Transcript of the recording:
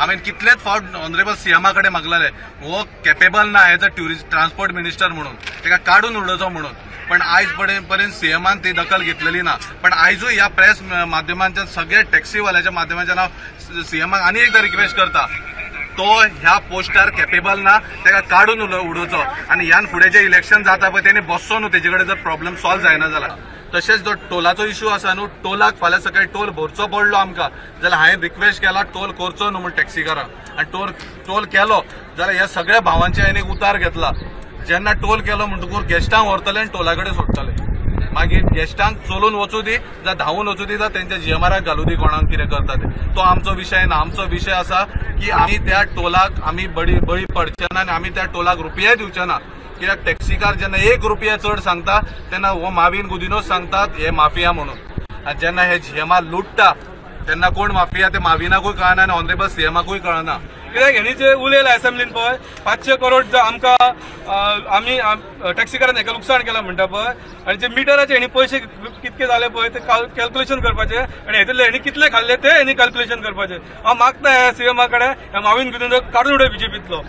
हांवें कितलेच फावट ऑनरेबल सीएमा कडेन मागलेले, हो केपेबल ना as a tourist transport minister म्हणून, ताका काडून उडोवचो म्हणून. पण आयज पर्यंत सीएमान ती दखल घेतलेली ना. पण आयजूय ह्या प्रेस माध्यमांच्या सगळ्या टॅक्सीवाल्याच्या माध्यमांच्या हांव सीएमाक आनी एकदां रिक्वेस्ट करता, तो ह्या पोस्टार केपेबल ना, ताका काडून उडोवचो. आनी ह्यान फुडें जे इलेक्शन जाता पळय तेणी बसचो न्हू, तेजे कडेन जर प्रॉब्लम सॉल्व जायना जाल्यार. तशेंच जो टोलाचो इश्यू आसा न्हू, टोलाक फाल्यां सकाळी टोल भरचो पडलो आमकां जाल्यार हांवें रिक्वेस्ट केला टोल करचो न्हू म्हूण टॅक्सीकारांक. आनी टोल केलो जाल्यार ह्या सगळ्या भावांचे हांवें एक उतार घेतला, जेन्ना टोल केलो म्हणटकूच गेस्टांक व्हरतले आनी टोला कडेन सोडटले. मागीर गेस्टांक चलून वचूं दी, जावं धांवून वचूं दी, जावं तेंच्या जीएमआराक घालूं दी, कोणाक कितें करता ते, तो आमचो विशय ना. आमचो विशय आसा की आमी त्या टोलाक आमी बळी पडचे ना आनी आमी त्या टोलाक रुपयाय दिवचे ना. कित्याक टॅक्सीकार जेन्ना 1 रुपया चड सांगता तेन्ना हो माविन गुदिनोच सांगतात हे माफिया म्हणून. आनी जेन्ना हे जीएमआर लुट्टा तेन्ना कोण माफिया ते माविनाकूय कळना आनी ऑनरेबल सीएमाकूय कळना. कित्याक हेणी जे उलयला असेंब्लीन पळय 500 करोड आमकां आमी टॅक्सीकारान हेका लुकसाण केलां म्हणटा पळय, आनी जे मिटराचे हेणी पयशे कितके जाले पळय ते कॅल्क्युलेशन करपाचे, आनी हेतूंतले हेणी कितले खाल्ले ते हेणी कॅल्क्युलेशन करपाचे. हांव मागता ह्या सीएमा कडेन ह्या माविन गुदिन्होक काडून उडय बीजेपींतलो.